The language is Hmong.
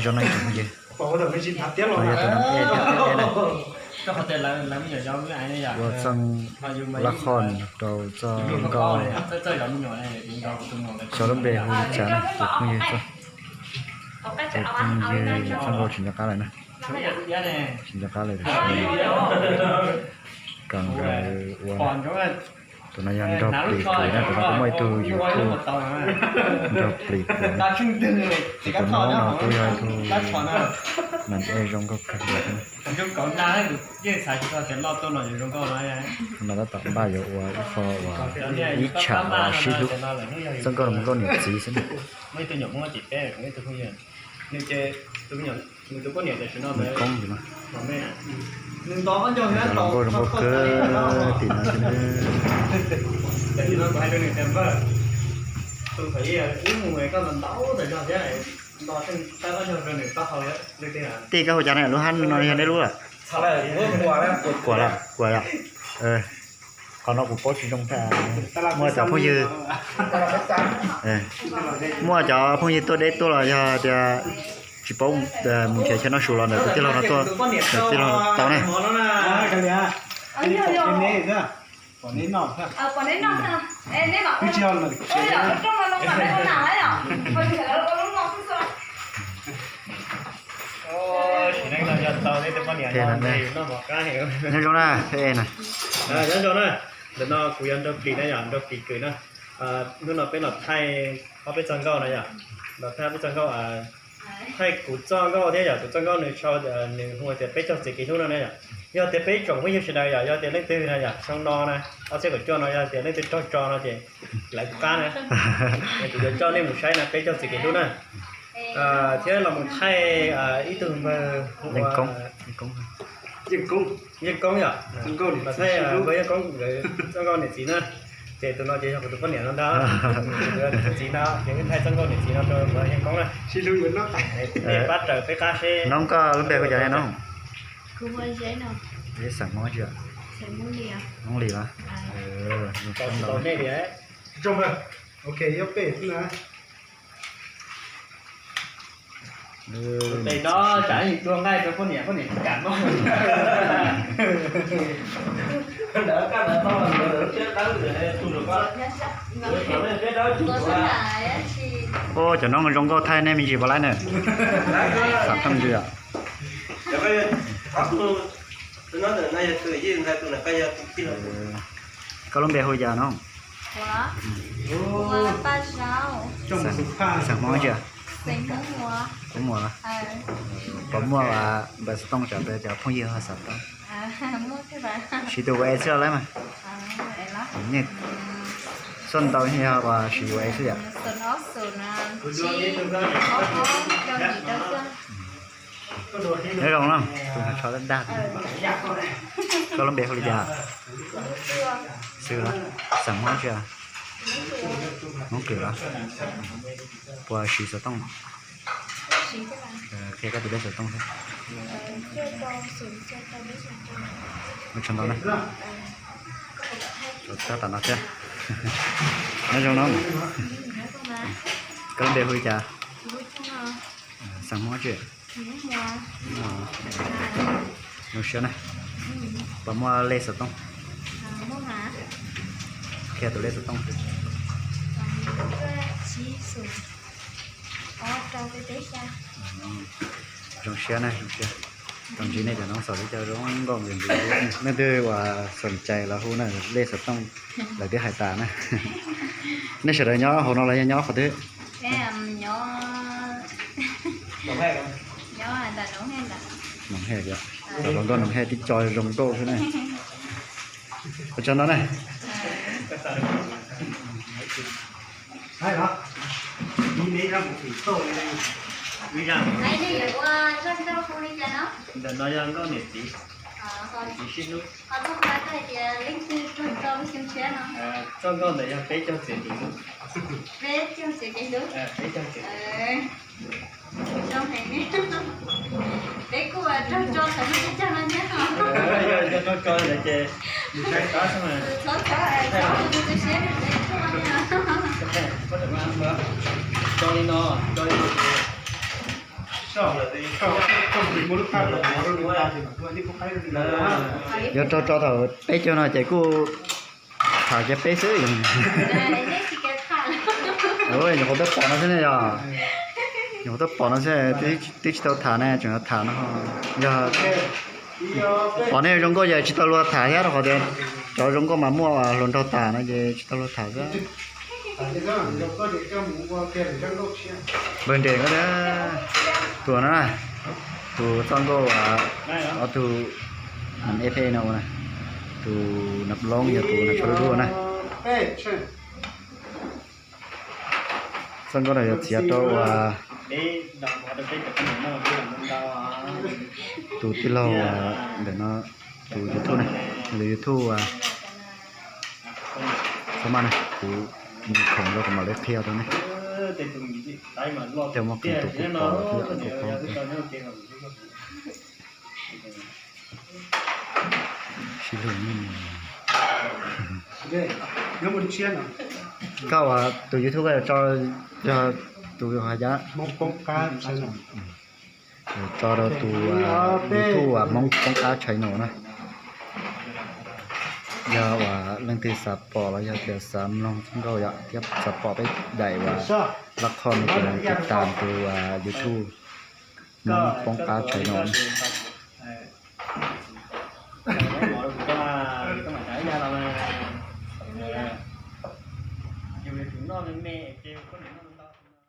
Cov no ib tsoom phooj ywg, no yog tus nam ej thiab ej na. Ua txoj lab qhoj rau txoj nkauj xyov lub npe hu li cas na tus phooj ywg. Tus phooj ywg txoj nkauj tsis nco qab lawm na. Tsis nco qab lawm tiam sis kom nkawd ua na. Tus no yog Nraug Plis Kwm na, tus no kuj muaj ib tug YouTube Nraug Plis Kwm. Tus no no kuj yog ib tug nam ej zoo nkauj kawg nkaus thiab. Tus no tab tom npaj yuav ua ib qho uas ib tsham uas sib hlub, txoj nkauj los nkauj niam txiv xwb na. Nws koob ntawm no. Zoo nkauj zoo nkauj kawg tim no thiab na. Tij, koj hu cas na, lub hab no yog nej lub lawm? Kuam lawm, kuam yom. Qhov no kuv paub tsis zoo thiab. Muaj cov phooj ywg, muaj cov phooj ywg tuaj deb tuaj los yog tias tsis paub mus nrhiav chaw noj su los ntawm tus tij laug no tuaj, tus tij laug tau ne. Nyob zoo na, ej na. Nyob zoo na, ntawm no kuv yog Nraug Plis na yom, Nraug Plis Kwm na. Hnub no peb los thaij ob peb txoj nkauj na yom, los thaij ob peb txoj nkauj, thaij kuv txoj nkauj thiab yom, kuv txoj nkauj nws sau, nws hu tias peb caug txiv kev hlub no na yom. Yog tias peb tsoom phooj ywg sawv daws yom, yog tias leej twg na yom, xyoo no na, ob txhiab kaum cuaj no yog tias leej twg raug tso no ces lawv kuv qab na, kuv yuav coj nej mus saib na, peb caug txiv kev hlub na. Thiab los mus thaij ib tug npawg hu ua Yeej Koob yom, los thaij npawg Yeej Koob nkawd txoj nkauj niam txiv na. Ces tus no ces yog kuv tus poj niam no ntag, kuv tus txiv no ces wb thaij txoj nkauj niam txiv no rau npawg Yeej Koob na. Peb pab raws peb qab seb. Noog, koj lub npe hu cas ne noog? Xeem Hmoob tsi? Hmoob Lis los? Tes no tsam ib tug nqaij rau poj niam, poj niam tsis kam no. Ua cov noob zoo nkauj thaij nej me ntsis puas laib na? Xam tooj ntsis yom. Koj lub npe hu li cas no? Xeem Hmoob tsi? Hmoob Muas. Puas muaj npawb xov tooj tsam peb cov phooj ywg ho xav tau? Siv tus WhatsApp xwb los laib mas. Xoj ntau yog siv WhatsApp xwb yom. Nyob zoo na, tus tsho dag dag. Koj lub npe hu li cas? Xwb los? Xeem Hmoob tsi? Hmoob Kwm los? Puas siv xov tooj? Qhia koj tus lej xov tooj thiab. Ua tsaug ntau na. Tab tom no thiab. Nyob zoo na. Koj lub npe hu li cas? Xeem Hmoob tsi? Zoo siab na. Puas muaj lej xov tooj? Qhia tus lej xov tooj. Zoo siab na, zoo siab. Tau ntsib nej cov noob xaus teb chaws zoo nkauj nkaus nkaus. Leej twg uas xoom cai los hu na, lej xov tooj lawv twb hais tas na. Nej sawv daws nyob hauv no los yog nyob qhov twg? Noom Hej, cov hluas nkauj Noom Hej tib co zoo nkauj xwb na. Ua tsaug ntau na. Ntawm no yog nkauj niam txiv, niam txiv sib hlub. Txoj nkauj ntawd yog peb caug txiv kev hlub. Peb caug txiv kev hlub. Peb caug txiv. Peb kuj raug tso thaum lub caij no thiab no. Yog raug tso lawm ces txhob txhob txhob tu siab, peb kuj tso li no, tso li no ces Yuav rau tso thaum peb caug no ces kuj tham kiag peb xwb. Nyuam qhuav twb pom no xwb ne yog. Nyuam qhuav twb pom no xwb, twb tsis tau tham ne, tseem tham no. Yog pom nej zoo nkauj ces tsis tau luag tham thiab, rau qhov tias cov zoo nkauj mas muaj hluas nraug tham no ces tsis tau luag tham xwb. Npawg Nres ko, tus no na, tus txoj nkauj, ob tug nam ej pheej no, tus nam loob yog tus nam tsho dub dub na. Txoj nkauj no yog txiav rau uas tus tij laug ntawm no, tus YouTube na, tus YouTube, txhob maj na, kuv mus khoom rau kuv mam li qhia rau nej. Tej muaj qee tus kuj pom thiab kuj paub. Sib hlub. Koj uas tus YouTube koj yuav tso, yog tus hais cas? Tso rau tus YouTube uas Hmoob Poob Qab Channel na. Yog uas leej twg xav pom los yog tias xav mloog txoj nkauj yom thiab xav pom peb daim uas lab khoj no ces tiv tam tus YouTube Hmoob Poob Qab Channel na.